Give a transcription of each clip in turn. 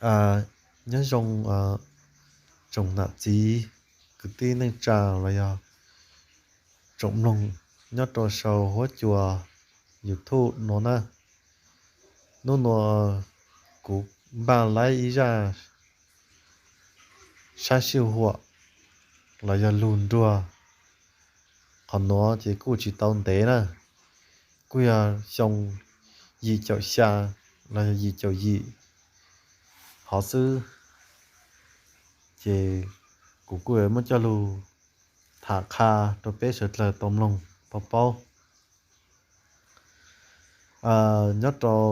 Nyob zoo tsoom nam txiv kwv tij neej tsa los yog tsoom mloog nyob rau saum huab cua YouTube no na. Hnub no kuv npaj laib ib zaj sab sij huam los yog lug nruag. Qhov nuav ces kuj tsis tau ntev na, kuj yog xyoo yim caum xya los yog yim caum yim hov xwb. Ces kuv kuj muab coj lug tham qha rau peb sawv dlawg tau mloog tau paub. Nyob rau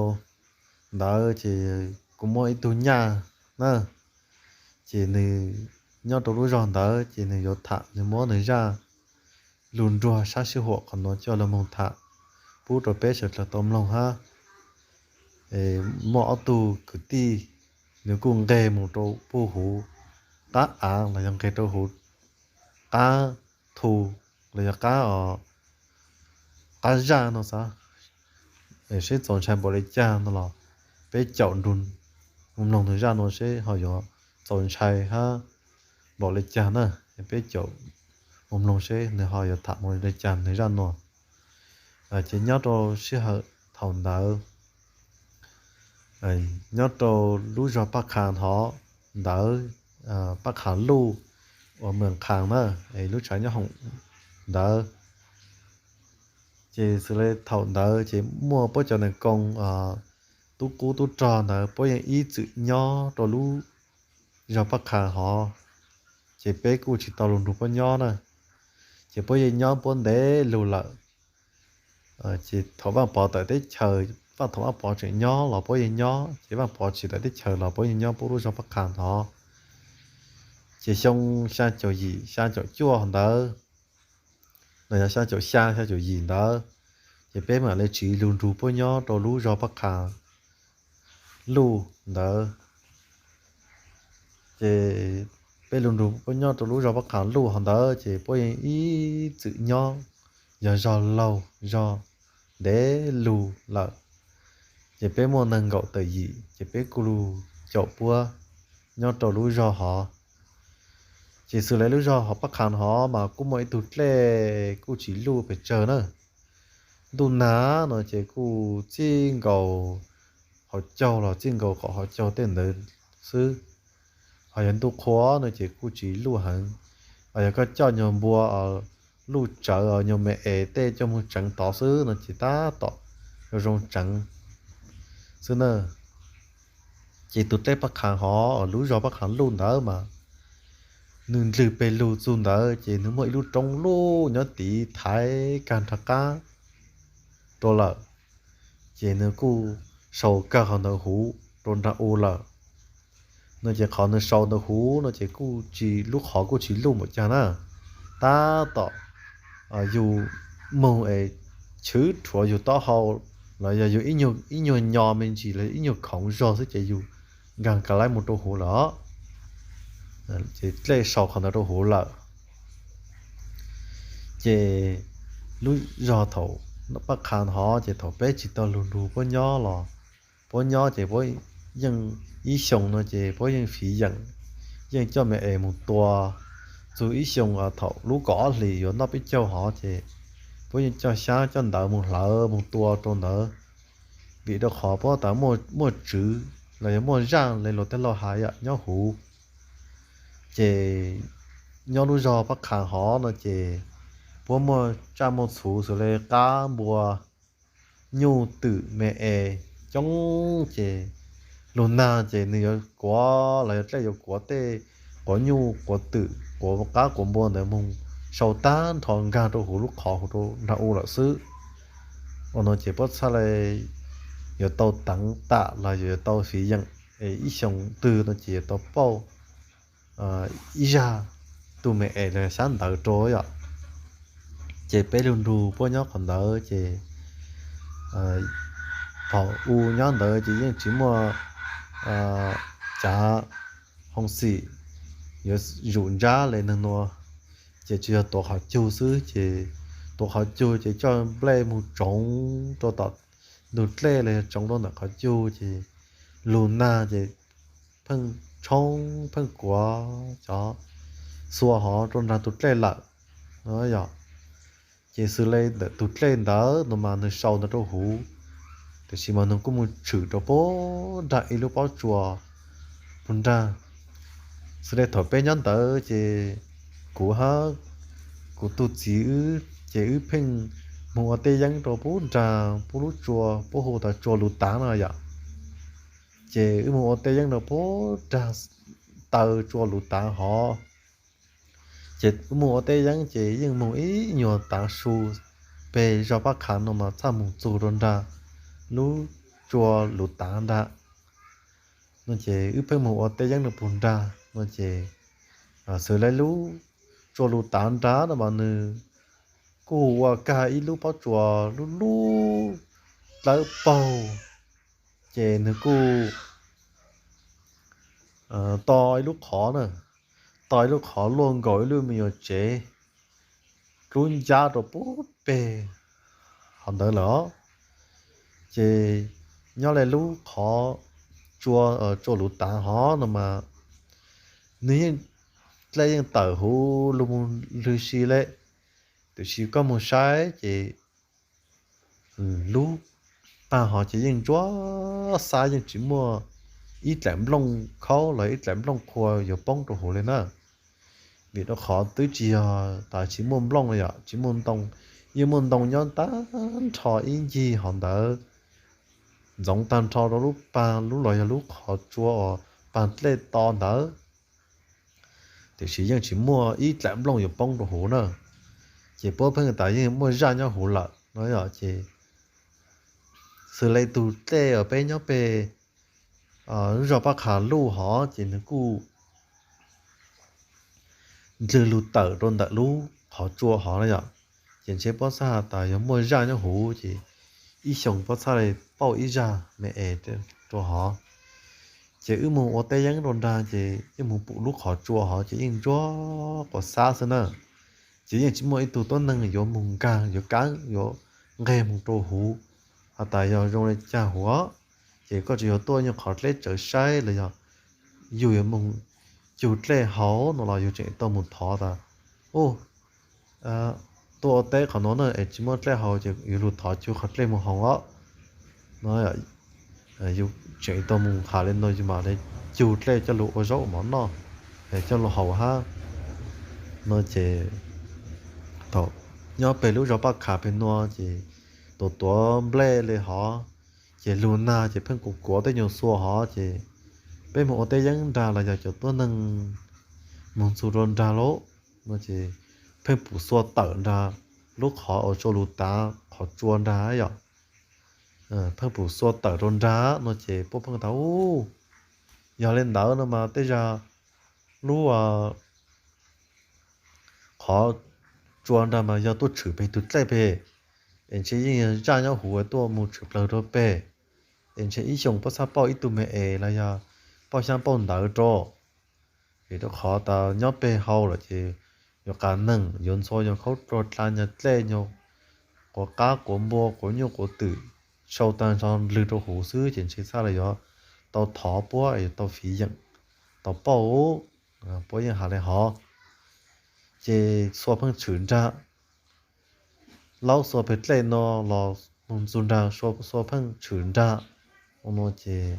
ntawd ces kuj muaj ib tug nyaj na, ces nws nyob rau lub zog ntawd ces nws yuav tham, nws muab nws zaj lug nruag sab sij huam qhov nuav coj lug moog tham pub rau peb sawv dlawg tau mloog hab. Muaj ob tug kwv tij, nws kuj nqeg moog rau puag huv qab av los yog nqeg rau huv qab thu los yog qab, qab zaj no xav seb txaus ntshai npaum le caag no los peb caum nrug mloog nws zaj no seb ho yuav txaus ntshai hab npaum le caag na. Peb caum mus mloog seb nws ho yuav tham mus le caag nws zaj no. Ces nyob rau sij hawm thaum ntawd, nyob rau lub zog Paj Qha hov ntawd, Paj Qha Luj uas Mws Qha na, lub tshav nyob hoom ntawd. Ces xws le thaum ntawd ces muaj puab cov neeg koom tub qub tub rog ntawd puab yeej ib txwm nyob rau lub zog Paj Qha hov, ces peb kuj tsis tau lug nrug puab nyob na. Ces puab yeej nyob puab ntev lug lawm. Ces thaum Vaaj Pov tawm teb chaws, Vaaj thaum Vaaj Pov tseem nyob los puab yeej nyob, ces Vaaj Pov tsis tawm teb chaws los puab yeej nyob puab lub zog Paj Qha hov. Ces xyoo xyaa caum yim xyaa caum cuaj ntawd, los yog xyaa caum xyaa xyaa caum yim ntawd, ces peb mam le tsiv lug nrug puab nyob rau lub zog Paj Qha Luj ntawd. Ces peb lug nrug puab nyob rau lub zog Paj Qha Luj hov ntawd ces puab yeej ib txwm nyob, yog zog laug zog ntev lug lawm. Ces peb muaj nees nkaum tawm yim ces peb kuj lug caum puab nyob rau lub zog hov. Ces xws le lub zog hov Paj Qha hov mas kuj muaj ib tug dlej kuj tsis luj pes tsawg na. Ntuj nag no ces kuj txij nkaus hauv caug los txij nkaus qaum hauv caug tej ntawd xwb. Ho yog ntuj qhua no ces kuj tsis luj heev. Yog koj coj nyuag npua luj tsawv, nyuag me es tej coj moog tseev tod xwb no ces tab tom zoo zoo tseev xwb na. Ces tus dlej Paj Qha hov, lub zog Paj Qha Luj ntawd mas nws ndlwg peg lug txug ntawd ces nws muaj ib lub roob luj nyob tid thaiv kag nrag qab rau lawm. Ces nws kuj sau kag qhov ntawd huv rau nrag u lawm no. Ces qhov nws sau ntawd huv no ces kuj tsis, lub qhov kuj tsis luj npaum caag na, tab tom yus moog es chwv rhuav yus taub hau los yog yus ib nyuag nyo me ntsis los ib nyuag khoov zog xwb ces yus nkaag kav laib mus rau huv lawm. Ces dlej sau qhov ntawd rau huv lawm. Ces lub zog thaum Paj Qha hov ces thaum peb tsis tau lug nrug puab nyob los, puab nyob ces puab yeej ib xyoo no ces puab yeej fiv yeem, yeej coj me es mus tua. Txug ib xyoo thaum lub kaum ob hlis yuav noj peb caug hov ces puab yeej coj xyab coj ntawv mus hlawv mus tua rau ntawd, vim rau qhov puab tas muaj tswv los yog muaj zaj le luag tej laug has yom nyob huv. Ces nyob lub zog Paj Qha hov no ces puab muaj tsaj muaj txhu xws le qab, npua, nyuj, twm, me es coob ces lug nag ces nws yuav kuav los yog dlej yuav kuav tej quav nyuj quav twm quav qab quav npua ntawd moog sau tag nrho nkaag rau huv lub qhov huv rau nrag u lawm xwb. Ua no ces puab txhaj le yuav tau teev tam los yog yuav tau fiv yeem es ib xyoo twg no ces yuav tau pauj ib zag tug me es los xyab ntawv rau yom. Ces peb lug nrug puab nyob qhov ntawd ces thaum u nyob ntawd ces yeej tsis muaj cav hoo xim yuav zum ntsab le neeg nua, ces tsuas yog tuav qhov cug xwb. Ces tuav qhov cug ces coj nplej moog tsoov rau tom ntug dlej los yog tsoov rau ntawm qhov cug ces lug nag ces pheej tshoob pheej kuav cov xua hov rau nrag tus dlej lawm no yom. Ces xws li ntawm tus dlej ntawd no mas nws sau ntawd rau huv, tiam sis mas nws kuj mus tshwm rau puag nrag ib lub pob tsuas puag nrag. Xws li thaum peb nyob ntawd ces kuv hab kuv tus txiv wb ces wb pheej mus ua tej yeeb rau puag nrag puag lub tsua puab hu tas tsua lus tav no yom. Ces wb mus ua tej yeeb rau puag nrag taw tsua lus tav hov. Ces wb mus ua tej yeeb ces yeej mus ib nyuag tav su peg zog pab khav no mas txhaj mus txug rau nrag lub tsua lus tav nrag no ces wb pheej mus ua tej yeeb rau puag nrag no ces xws li lub tsua lus tav nrag no mas nws kuj ua kag ib lub pob tsuas lub lub dlawb paug, ces nws kuj to ib lub qhov na, to ib lub qhov luaj nkaus ib lub me nyuam tsev dlub ncab rau puag peg hov ntawd lawm. Ces nyob li lub qhov tsua, tsua lus tav hov no mas nws yeej, dlej yeej tawm huv lug moog lwg si le, tiam sis koj moog saib ces lub pag hov ces yeej ntsuab xab, yeej tsis muaj ib dlaim nplooj khaub los ib dlaim nplooj qhua yuav poob rau huv li na. Vim rau qhov twb tsis yog tas tsis muaj nplooj li yom, tsis muaj ntoo, yeej muaj ntoo nyob tag nrho ib ncig hov ntawd, ntxoov tag nrho rau lub pag lub los yog lub qhov tsua uas pag dlej to ntawd, tiam sis yeej tsis muaj ib dlaim nplooj yuav poob rau huv na. Ces puab pheej tas yeej muaj zaj nyob huv lawm no yom. Ces xws li tug dlej uas peb nyob peg lub zog Paj Qha Luj hov ces nws kuj ndlwg lug tawm rau ntawm lub qhov tsua hov na yom. Ces ntshe puab txhaj has tas yog muaj zaj nyob huv ces ib xyoos puab txhaj li pauj ib zaj me es rau hov. Ces wb moog ua teb yeeb rau nraag ces yeej moog pum lub qhov tsua hov ces yeej ntsuab quas xab xwb na. Ces yeej tsis muaj ib tug tuab neeg yuav moog nkaag yuav kaab yuav nqeg moog rau huv has tas yog zoo li cas huv. Ces koj tsuas yog tuaj nyuag qhov dleb tsawv saib los yog yug yuav moog cug dlej haus no los yug tseem tau moog thov tas, u, tuaj ua teb qhov nuav na es tsis muaj dlej haus ces yuav lug thov cug qhov dlej moog haus os. No yug tseem tau moog has li no yug mam li cug dlej coj lug ua zaub mov noj, coj lug haus hab no ces thaum nyob peg lub zog Paj Qha peg nuav ces tuav tuav nplej li hov, ces lug nag ces pheej kuav kuav tej nyuag xua hov ces peb moog ua teb yeeb nraag los yog cov tuab neeg moog txug rua nraag lawm no ces pheej pum xua tawm nraag lub qhov uas tsua lug tav qhov tsua nraag yom. Pheej pum xua tawm rua nraag no ces puab pheej tas, u, yog li ntawd no mas tej zag lub qhov tsua nraag mas yog tuaj tshwm peg tug dlej peg, es ntshe yeej yog zaj nyob huv tuaj moog tshwm plawg rua peg, es ntshe ib xyoos puab txhaj pauj ib tug me es los yog pauj xyaab pauj ntawv rua. Vim rua qhov tas nyob peg hauv lawm ces yuav qas neeg, yuav ntxhua nyuag khaub dlua dlaa, nyuag dlej, nyuag quav qaab quav npua, quav nyuj quav twm, sau taag nrho ndlwg rua huv xwb ces ntshe txhaj li yuav tau thov puab, yuav tau fiv yeem, tau pauj, puab yeej has li hov. Ces xua pheej tshwm nraag, laub xua peg dlej no los moog txug nraag, xua pheej tshwm nraag no ces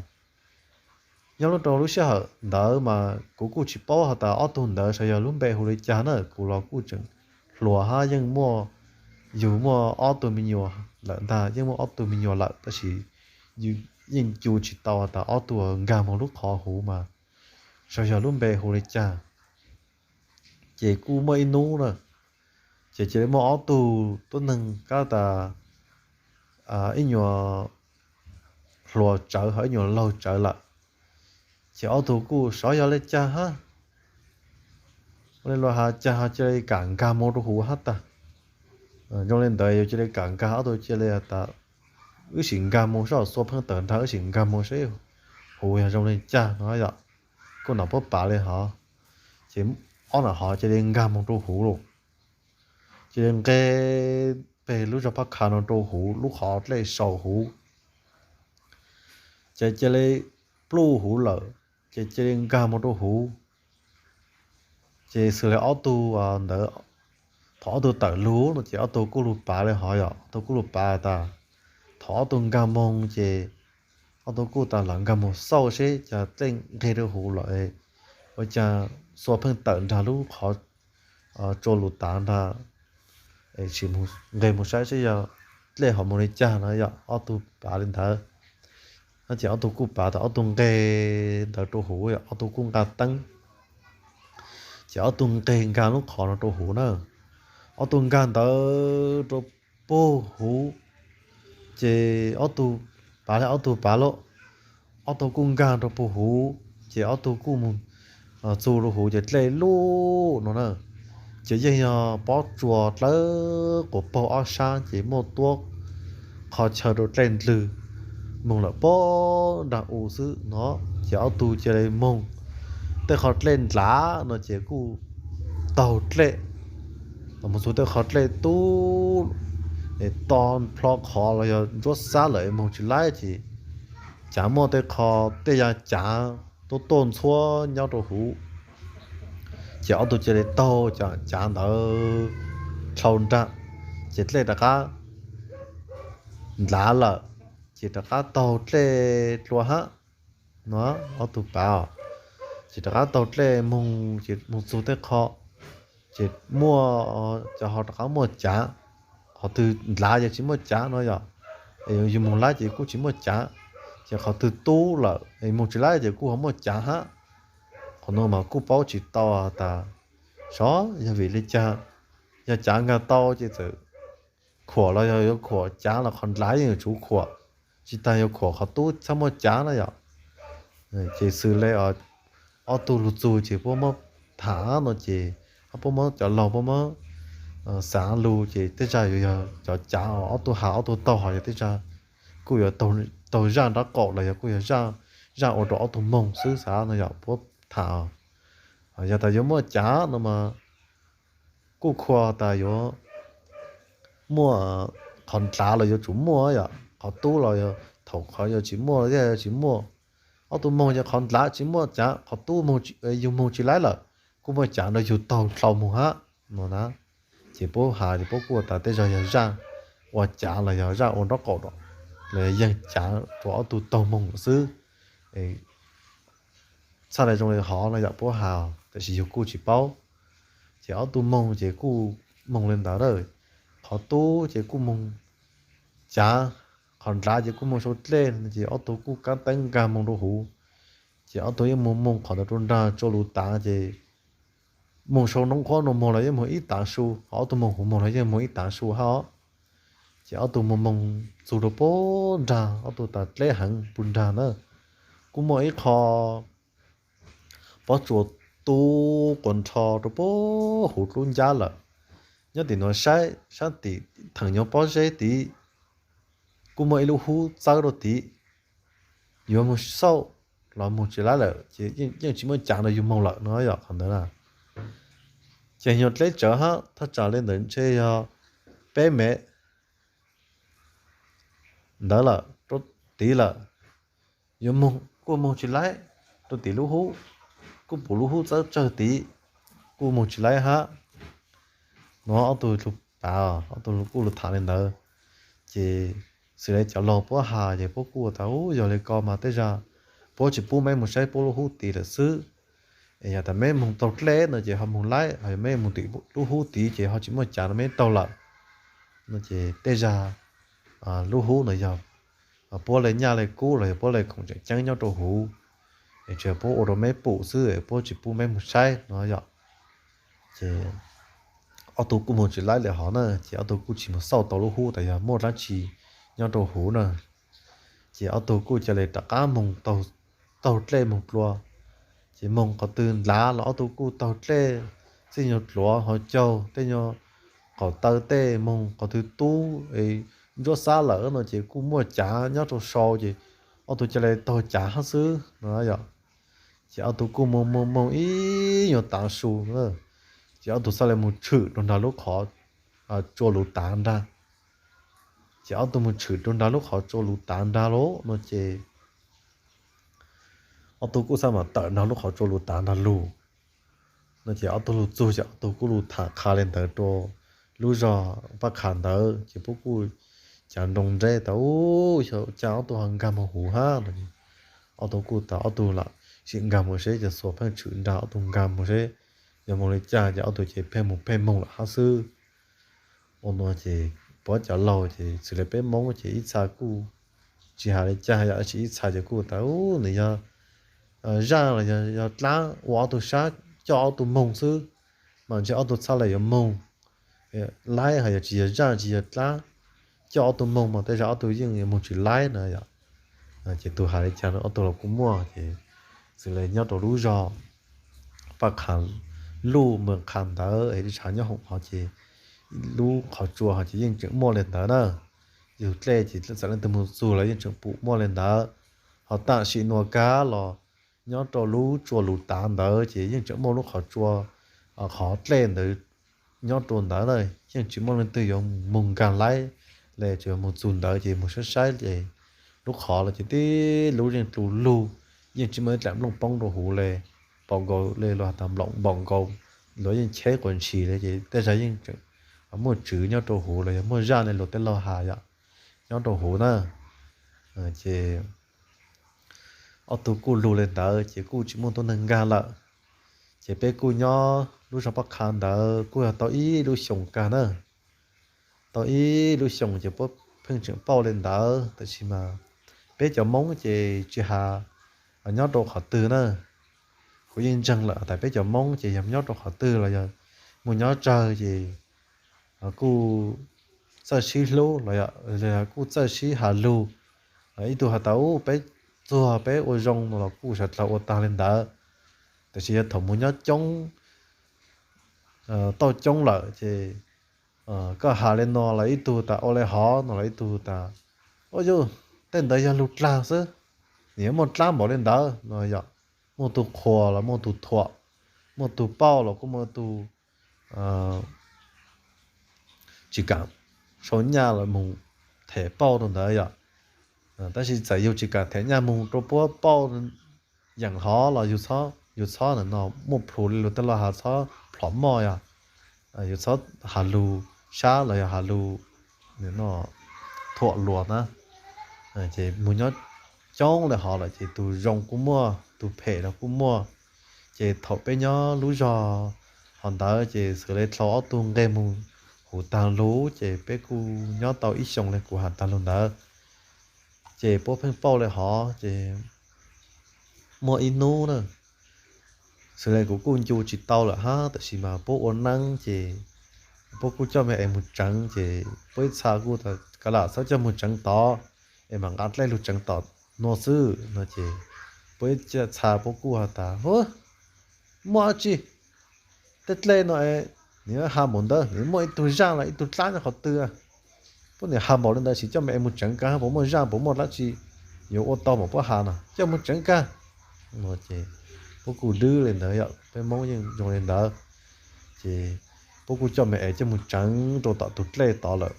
nyob lub rua lub sij hawm ntawd mas kuv kuj tsis paub has tas ob tug ntawd sav yog lub npe hu li cas na, kuv los kuj tseem hluas hab yeej muaj, yug muaj ob tug me nyuam lawm ntag, yeej muaj ob tug me nyuam lawm tab sis yeej cu tsis tau has tas ob tug nkag moog lub qhov huv mas sav yog lub npe hu li cas. Ces kuj muaj ib nub na, ces cia li muaj ob tug tuab neeg kab tas ib nyuas hluas tsawv ho ib nyuas laug tsawv lawm. Ces ob tug kuj sav yog li cas hab, ua li luas has cas ho cia li kam nkag moog rua huv hab tag. Zoo li ntawd yog cia li kam nkag, ob tug cia li tas wb sim nkag moog saib, xua pheej tawm nraag, wb sim nkag moog saib huv yog zoo li cas no yom. Kuj nov puab pav li hov, ces ob nam hov cia li nkag moog rua huv lawm. Cia li nqeg peg lub zog Paj Qha no rua huv, lub qhov dlej sau huv, ces cia li pluj huv lawm. ces cia li nkag mus rau huv. Ces xws li ob tug ntawd, thaum ob tug tawm lug no ces ob tug kuj lug pav li hov yom, ob tug kuj lug pav tas, thaum ob tug nkag moog ces ob tug kuj tas lam nkag moog xauj seb cas dlej nqeg rau huv lawm, ua cas xuas pheej tawm nraag lub qhov tsua lug tav nraag, tsis nqeg moog saib seb yog dlej ho moog li cas no yom, ob tug pav li ntawd. No ces ob tug kuj pav tas ob tug nqeg ntawd rau huv, ob tug kuj nqa teeb, ces ob tug nqeg nkag lub qhov no rau huv na. Ob tug nkag ntawd rau puag huv, ces ob tug pav li ob tug pav lawm, ob tug kuj nkag rau puag huv, ces ob tug kuj moog txug rau huv ces dlej luj no na. Ces yeej yog pob tsuas dlawb quas paug ob sab ces muaj tuab qhov chaw rau dlej ndlwg moog lawm puag nraag u xwb no. Ces ob tug cia li moog tej qhov dlej ndlav no ces kuj taug dlej moog txug tej qhov dlej tub to plho qhov los yog ntsuab xab lawm moog tsis laib ces cav muaj tej qho tej yav cav tuaj tuaj ntxhuab nyob rau huv. Ces ob tug cia li taug cav ntawd dlhau nraag, ces dlej rov qab ndlav lawm, ces rov qab taug dlej dlua hab no. Ob tug pav ces rov qab taug dlej moog ces moog txug tej qho ces muaj, ces ho rov qab muaj cav. Qhov twg ndlav ces tsis muaj cav no yom, yus moog laib ces kuj tsis muaj cav. Ces qhov twg tub lawm moog tsis laib ces kuj ho muaj cav hab. Qhov no mas kuj paub tsis tau tas xyov yog vim li cas, yog cav nkag tau ces txawm khuam los yog yuav khuam cav los qhov ndlav yeej yuav tsum khuam, tsis tas yuav khuam qhov tub txhaj muaj cav na yom. Ces xws li ob tug lug txug ces puab muab tham no ces, puab muab cov laug puab muab xaav lug ces tej zag yuav yog cov cav ob tug has ob tug taug hov yog tej zag kuj yuav taug zaj nraub qaum los yog kuj yog zaj ua rau ob tug moog xwb xav no yom puab tham. Yog tas yuav muaj cav no mas kuj khuam tas yuav muaj, qhov ndlav los yuav tsum muaj yom, qhov tub los thaum qhov yuav tsis muaj los yeej yuav tsis muaj. Ob tug moog ces qhov ndlav tsis muaj cav, qhov tub yug moog tsis laib lawm, kuj muaj cav nrog yug taug dlhau moog hab no na. Ces puab has ces puab kuj tas tej zag yog zaj ua cav los yog zaj ua nraub qaum los yog yeeg cav rua ob tug taug moog xwb. Txhaj le zoo li hov no yom puab has, tab sis yug kuj tsis paub. Ces ob tug moog ces kuj moog li ntawd, qhov tub ces kuj moog cav, qhov ndlav ces kuj moog sau dlej, ces ob tug kuj kaab teeb nkag moog rua huv. Ces ob tug yeej moog moog qhov ntawd rua nraag tsua lug tav ces moog sau noob qhuab nua moog los yeej moog ib tav su, ob tug moog huv moog los yeej moog ib tav su hab os. Ces ob tug moog moog txug rua puag nraag, ob tug tas dleb heev puag nraag na, kuj muaj ib qho pob tsuas tub quas nrho rua puag huv dlub ncab lawm. Nyob tim nuav saib sab tim theem nyuag pob zeb tid, kuj muaj ib lub hub txawb rua tid. Yuav moog xauj los moog tsis laib lawm ces yeej tsis muaj cav nrug yug moog lawm no yom qhov ntawd na. Ces nyuag dleb tsawv hab, thaj tsam le ntawm ntshe yog peb mev ntawd lawm rua tid lawm. Yuav moog kuj moog tsis laib rua tim lub hub, kuj pum lub hub txawb tsawg tid, kuj moog tsis laib hab. Nuav ob tug lug pav, ob tug kuj lug tham le ntawd. Ces xws le cov laug puab has ces puab kuj tas, u, yog le ko mas tej zag puab tsis pub meb moog saib puab lub hub tid lawm xwb. Es yog tas meb moog taug dlej no ces ho moog laib, ho yog meb moog tim lub hub tid ces ho tsis muaj cav rua meb taug lawm. No ces tej zag lub hub no yog puab le nyaj le kub los yog puab le khoom tseem ceeb nyob rua huv, es tsuas puab ua rua meb pum xwb, puab tsis pub meb moog saib no yom. Ces ob tug kuj moog tsis laib le hov na, ces ob tug kuj tsis moog xauj tau lub hub tas yog muaj dlaab tsi nyob rua huv na. Ces ob tug kuj ca le rov qab moog taug dlej moog dlua. Ces moog qhov twg ndlav los ob tug kuj taug dlej, txij nyuag dluav hov caug tej nyuag qaum taw tej moog qhov twg tub ntsuab xab lawm no ces kuj muaj cav nyob rua sau ces ob tug ca le taug cav hab xwb no yom. Ces ob tug kuj moog moog moog ib nyuag tav su, ces ob tug xaav le moog tshwm rua nraag lub qhov tsua luv tav nraag. Ces ob tug moog tshwm rua nraag lub qhov tsua luv tav nraag lawm no ces ob tug kuj xab mas tawm nrog lub qhov tsua lug tav nrog lug no ces ob tug lug txug ces ob tug kuj lug tham qha le ntawd rua lub zog Paj Qha ntawd ces puab kuj cav nroo nreb tas ub, xyov cas ob tug ho nkag moog huv hab no. Ob tug kuj tas ob tug lam sim nkag moog seb ces xuas pheej tshwm nraag ob tug nkag moog seb yog moog le caag ces ob tug ces pheej moog pheej moog lawm hab xwb. Ua no ces puab cov laug ces xws le peb Moob ces ib txha kuj tsis has le caag yom, tab sis ib txha ces kuj tas ub, nwg yog zaaj los yog dlaab ua ob tug sab coj ob tug moog xwb, mas ntshe ob tug txhaj le yuav moog laib, hos yog tsis yog zaaj tsis yog dlaab coj ob tug moog mas tej zag ob tug yeej yuav moog tsis laib no yom. Ces tug has le caag ob tug los kuj muaj ces xws le nyob rau lub zog Paj Qha, lub moog Qha ntawd es ib tshaav nyob hoom hov ces lub qhov tsua hov ces yeej tseem muaj le ntawd na. Yug dlej ces txawm leej twg moog txug los yeej tseem pum muaj le ntawd. Hos tam sim nuav kag los nyob rau lub tsua lug tav ntawd ces yeej tseem muaj lub qhov tsua, qhov dlej ntawd nyob rau ntawd na, yeej tsis muaj leej twg yuav moog nkag laib le, tsuas yog moog txug ntawd ces moog saib saib ces lub qhov los ces tib lub yeej du lug, yeej tsis muaj ib dlaim nplooj poob rau huv le, npaum nkaus le luag has tas nploom npaum nkaus, luag yeej cheb quas ntshis le ces tej zag yeej tseem muaj tswv nyob rau huv los yog muaj zaaj le luag tej laug has yom, nyob rau huv na. Ces ob tug kuj lug le ntawd ces kuj tsis muaj tuab neeg nkag lawm. Ces peb kuj nyob lub zog Paj Qha ntawd kuj yog tau ib lub xyoos kag na. Tau ib lub xyoos ces puab pheej tseem pauj le ntawd, tab sis mas peb cov Moob ces tsis has nyob rau qhov twg na. Kuv yeej ntseeg lawm tas peb cov Moob ces yog nyob rau qhov twg los yog moog nyob tsawg ces kuj txawj sib hlub los yog kuj txawj sib has lug. Ib tug has tas ub, peb txuag peb ua zoo no los kuj sawv dlawg ua taag le ntawd. Tab sis yog thaum moog nyob coob, tau coob lawm ces koj has le no los ib tug tas ua le hov no los ib tug tas ua yug, tej ntawd yog lug dlaag xwb, nim yuav muaj dlaab npaum le ntawd no yom. Muaj tug qhuas los muaj tug thuam, muaj tug pauj los kuj muaj tug tsis kaam sau nyaj los moog them pauj rau ntawd yom. Tab sis txawm yug tsis kaam them nyaj moog rau puab pauj yeem hov los yug txhob ntawm no muaj plhus le luag tej laug has txhob plhov moj yog, yug txhob has lug sab los yog has lug thuam luas na. Ces moog nyob coob le hov lawm ces tug zoo kuj muaj tug phem los kuj muaj. Ces thaum peb nyob lub zog hov ntawd ces xws le dlhau ob tug nqeg moog huv taag lug ces peb kuj nyob tau ib xyoos le kuv has taag lug ntawd. Ces puab pheej pauj le hov ces muaj ib nub na, xws le kuv kuj ncu tsis tau lawm hab, tab sis mas puab ua neeb ces puab kuj coj me es moog tseev ces puab ib txha kuj tas kav lam txhob coj moog tseev tod es mam nqa dlej lug tseev tom nuav xwb no ces puab ib txha puab kuj has tas hu, muaj dlaab tsi, tej dlej no es nim has npaum ntawd, nim muaj ib tug zaaj los ib tug dlaab nyob qhov twg? Puab nim has npaum le ntawd sis coj me es moog tseev kag, puas muaj zaaj puas muaj dlaab tsi yuav ua tau mas puab has no, coj moog tseev kag no ces puab kuj lwb le ntawd yom, peb Moob yeej zoo le ntawd. Ces puab kuj coj me es coj moog tseev rau tom tug dlej tod lawm.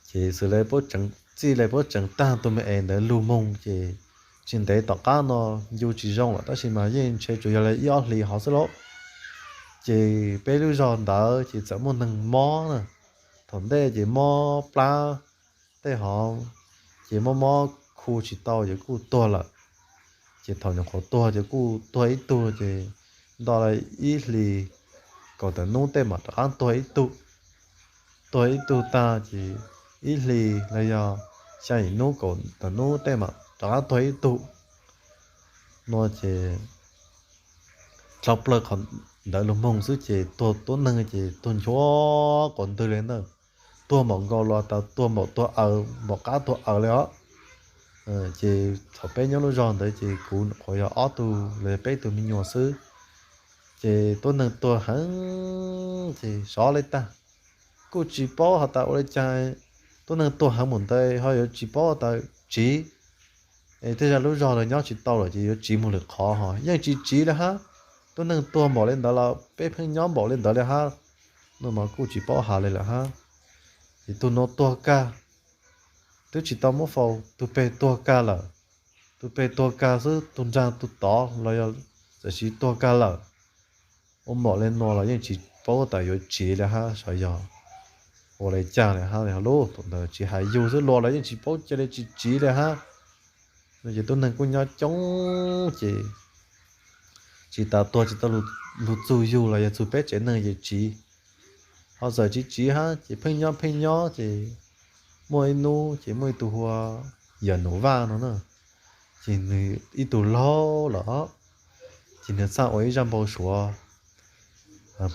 Ces xws le puab tseev, txij le puab tseev taag tug me es ntawd lug moog ces tsis ntev tom qab no ncu tsis zoo lawm tab sis mas yeej ntshe tsuas yog le ib ob hlis hov xwb lauj. Ces peb lub zog ntawd ces txawm muaj neeg mob na. Thaum ntej ces mob plab tej hov ces mob mob khu tsis tau ces kuj tuag lawm. Ces thaum nyuam qhuav tuag ces kuj tuag ib tug ces nto le ib hlis kaum tawm nub tej mam rov qab tuag ib tug. Tuag ib tug tag ces ib hlis los yog xya yim nub kaum tawm nub tej mam rov qab tuag ib tug no ces dlhau plawg qhov ntawd lug moog xwb ces tuag tuab neeg ces tuag nchuav quas ntwg le na. Tuag npaum nkaus los tas tuag npaum tuag aws npaum qab tuag aws le os. Ces thaum peb nyob lub zog ntawd ces kuv nyuam qhuav yog ob tug los yog peb tug me nyuam xwb. Ces tuab neeg tuag heev ces sov le tag. Kuj tsis paub has tas ua le caag tuab neeg tuag heev npaum ntawd ho yuav tsis paub tas tsiv. Es tej zag lub zog lawv nyob tsis tau lawm ces yuav tsiv moog lwm qhov ho yeej tsis tsiv le hab. Tuab neeg tuag npaum le ntawd los peb pheej nyob npaum le ntawd le hab. Nuav mas kuj tsis paub has le lawm hab. Ces tug nuav tuag kag, twb tsis tau muab faus, tug peg tuag kag lawm. tus peg tuag kag xwb, tus nrag tus tod los yog txawm sis tuag kag lawm. Ua npaum li no los yeej tsis paub tas yuav tsiv li hab, xyov yog ua li cas li hab li lub thaum ntawd tsis hais yug xwb, luag los yeej tsis paub cia li tsis tsiv li hab. No ces tuab neeg kuj nyob coob ces tsis tas tuag tsis tau lug txug yug los yog txug peb tsev neeg ces tsiv. Ho txawm tsis tsiv hab ces pheej nyob pheej nyob ces muaj ib hnub ces muaj ib tug hu ua Yawm Num Vaj no na, ces nws ib tug laug lawm, ces nws txawm ua ib zaj npau suav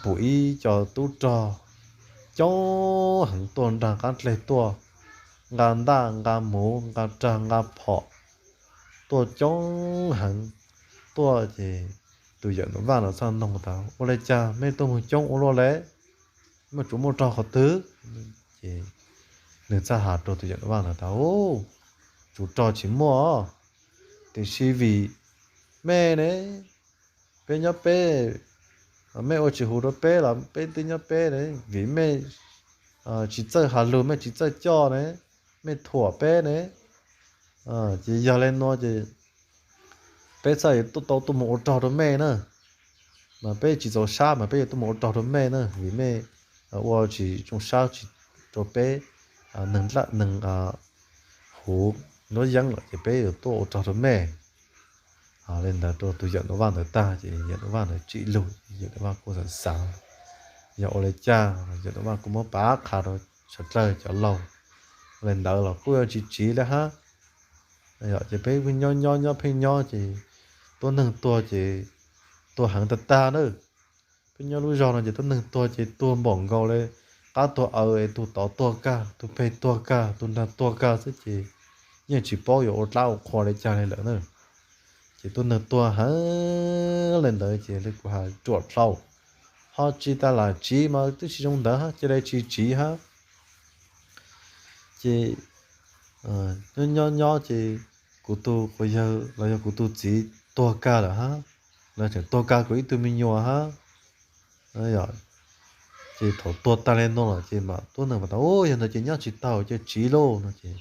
pum ib co tub rog coob heev tuaj nraag qaab dleg tuaj, nqa ntaj nqa muv nqa rag nqa phom tuaj coob heev tuaj ces tus Yawm Num Vaj no txawm noog tas, ua li cas mej tuaj moog coob ua luaj le, mej tsuas muaj rog qhov twg? Ces nws txawm has rua tus Yawm Num Vaj ntawd tas, tsuas rog tsis muaj, tiam sis vim mej ne, peb nyob peb, mej ua tsis huv rua peb los peb twb nyob peb ne, vim mej tsis txawj has lug mej tsis txawj coj ne, mej thuam peb ne. Ces yog li no ces peb txhaj tau tuaj moog ua rog rua mej na, mas peb tsis txaus sab mas peb yuav tuaj moog ua rog rua mej na, vim mej ua tsis zoo sab tsis rua peb neeg dlawb neeg huv nruab yeeb lawm ces peb yuav tuaj ua rog rua mej. Li ntawd rua tus Yawm Num Vaj ntawd tag ces Yawm Num Vaj ntawd tsim lug, Yawm Num Vaj kuj xav xav yog ua li cas, Yawm Num Vaj kuj muab pav qha rua sawv dlawg cov laug, li ntawd los kuj yuav tsis tsiv li hab. Ces peb nyob nyob nyob pheej nyob ces tuab neeg tuag ces tuag heev tag tag na. Peb nyob lub zog no ces tuab neeg tuag ces tuag npaum nkaus li qab tuag aws es tug tod tuag kag, tug peg tuag kag, tug nraag tuag kag xwb ces yeej tsis paub yuav ua dlaab ua qhua li cas li lawm na. Ces tuab neeg tuag heev li ntawd ces li kuv has ruam dlhau, ho tsis tas lam tsiv mas twb tsis zoo ntawd hab, cia li tsis tsiv hab. Ces nyob nyob nyob ces kuv tug quas yawg los yog kuv tug txiv tuag kag lawm hab, lawv tseem tuag kag kuv ib tug me nyuam hab. Ces thaum tuag tag li no lawm ces mam tuab neeg mam tas, yog ntawd ces nyob tsis tau ces tsiv lauj no ces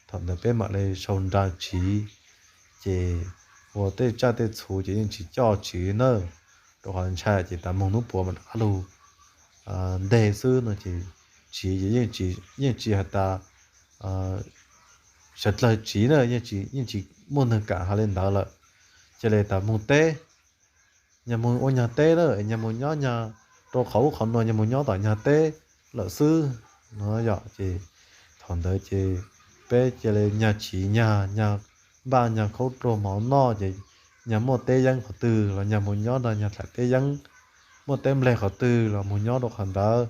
thaum ntawd peb mam li sau nra tsiv. Ces ua tej tsaj tej txhu ces yeej tsis coj tsiv na, rau qhov ntshai ces tas moog hnub puav mam rov qab lug nteg xwb no ces tsiv ces yeej tsis has tas sawv dlawg tsiv na, yeej tsis muaj neeg kam has li ntawd lawm. Cia li tas moog teb, nyag moog ua nyag teb na, nyag moog nyob nyag rau qhov ub qhov nuav, nyag moog nyob tom nyag teb lawm xwb no yom. Ces thaum ntawd ces peb cia li nyag tsiv nyag, nyag npaj nyag khaub dluag mov noj ces nyag muaj teb yeeb qhov twg los nyag moog nyob nrug nyag dlaim teb yeeb, muaj teb npleg qhov twg los moog nyob rau qhov ntawd.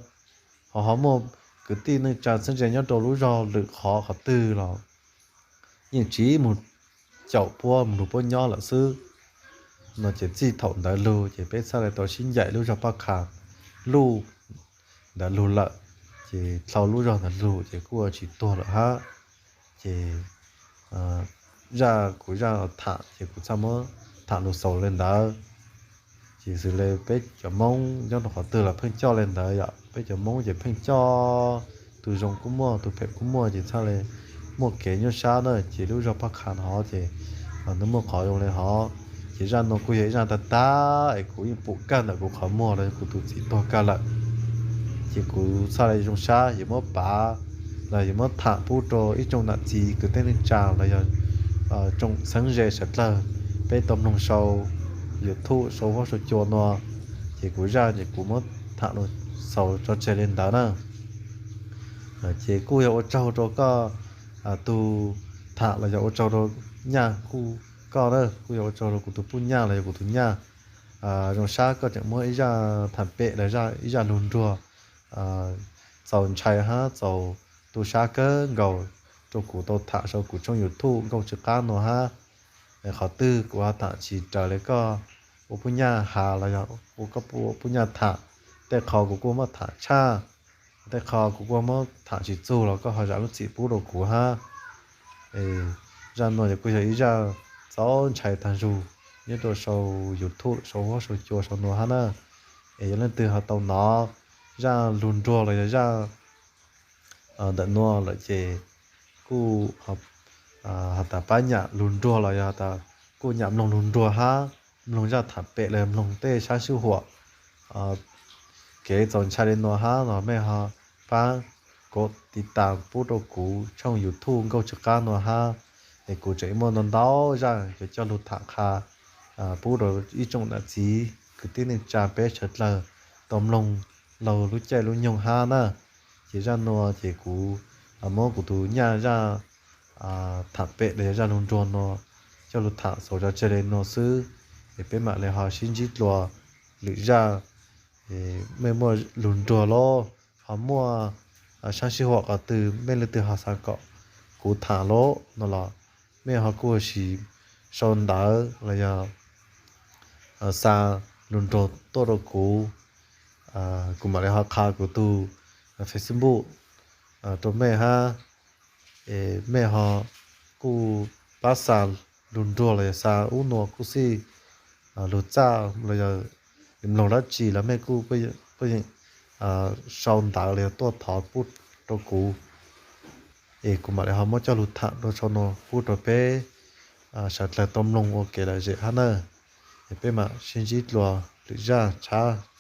Ho ho muaj kwv tij neej tsa txheeb ze nyob rau lub zog lwm qhov qhov twg los yeej tsiv moog caum puab moog nrug puab nyob lawm xwb no. Ces txij thaum ntawd lug ces peb txhaj li tau sib ncaim lub zog Paj Kham luj ntawd lug lawm. Ces dlhau lub zog ntawd lug ces kuj ua tsis tuag lawm hab. Ces zaj kuv zaj tham ces kuv txhaj muab tham lug xaus li ntawd. Ces xws li peb cov Moob nyob rau qhov twg los pheej coj li ntawd yom, peb cov Moob ces pheej coj, tug zoo kuj muaj tug phem kuj muaj ces txhaj li muaj kev nyuaj sab na. Ces lub zog Paj Kham hov ces nws muaj qhov zoo li hov. Ces zaj no kuj yog ib zaj tag tag es kuv yeej pum kag ntawm kuv qhov muag los yog kuv tus txiv tuag kag lawm. Ces kuv txhaj li zoo sab yuav muab pav los yuav muab tham pub rau ib tsoom nam txiv kwv tij neej tsa los yog tsoom txheeb ze sawv dlawg peb tau mloog sau YouTube sau huab sau cua no. Ces kuv zaj ces kuv muab tham lug xaus tso tseg li ntawd na. Ces kuj yog ua tsaug rau koj tug tham los yog ua tsaug rau nyaj kuj koj na, kuj yog ua tsaug rau kuv tus puj nyaj los yog kuv tus nyaj. Zoo sab koj tseem muab ib zaj tham pem los ib zaj lug nruag txaus ntshai hab txaus tu sab kawg nkaus rau kuv tau tham sau kuv tshooj YouTube Nkauj Tsw Qab no hab. Qhov twg kuv ho tham tsis raws li koj ua puj nyaj has los yog ua koj ua puj nyaj tham, tej qho kuv kuj muab tham tshaj, tej qho kuv kuj muab tham tsis txug los koj ho zam lub txim pub rau kuv hab. Zaj no yog kuj yog ib zaj txaus ntshai tag zug nyob rau sau YouTube sau huab sau cua sau nua hab na. Es yog leej twg ho tau nov zaj lug nruag los yog zaj ntawm nua lawm ces kuj has tas pab nyam lug nruag los yog tas kuj nyam mloog lug nruag hab mloog zaj tham pem los mloog tej sab sij huam kev txaus ntshai li nuav hab no mej ho pab kov tiv tas pub rau kuv tshooj YouTube Nkauj Tsw Qab nuav hab. Es kuv tseem muaj ntau ntau zaj yuav coj lug tham qha pub rau ib tsoom nam txiv kwv tij neej tsa peb sawv dlawg tau mloog laug lub caij lub nyoog hab na. Ces zaj nuav ces kuv muab kuv tug nyaj zaj tham pem los yog zaj lug nruag nuav coj lug tham xaus tso tseg li nuav xwb. Es peb mam le ho sib ntsib dlua lwm zaj. Mej muaj lug nruag los ho muaj sab sij huam qhov twg mej leej twg ho xav kom kuv tham los no los mej ho kuj sim sau ntawv los yog xa lug nruag tuaj rau kuv. Kuv mam le ho qha kuv tug Facebook rau mej hab. Es mej ho kuj pab xa lug nruag los yog xa ub nua kuj xij lug txaj los yog mloog dab tsi los mej kuj puj yeem sau ntawv los yog tuaj thov pub rau kuv. Es kuv mam le ho muab coj lug tham rua sau no pub rau peb sawv dlawg tau mloog ua kev lom zem hab na. Es peb mam sib ntsib dlua lwm zaj tshab.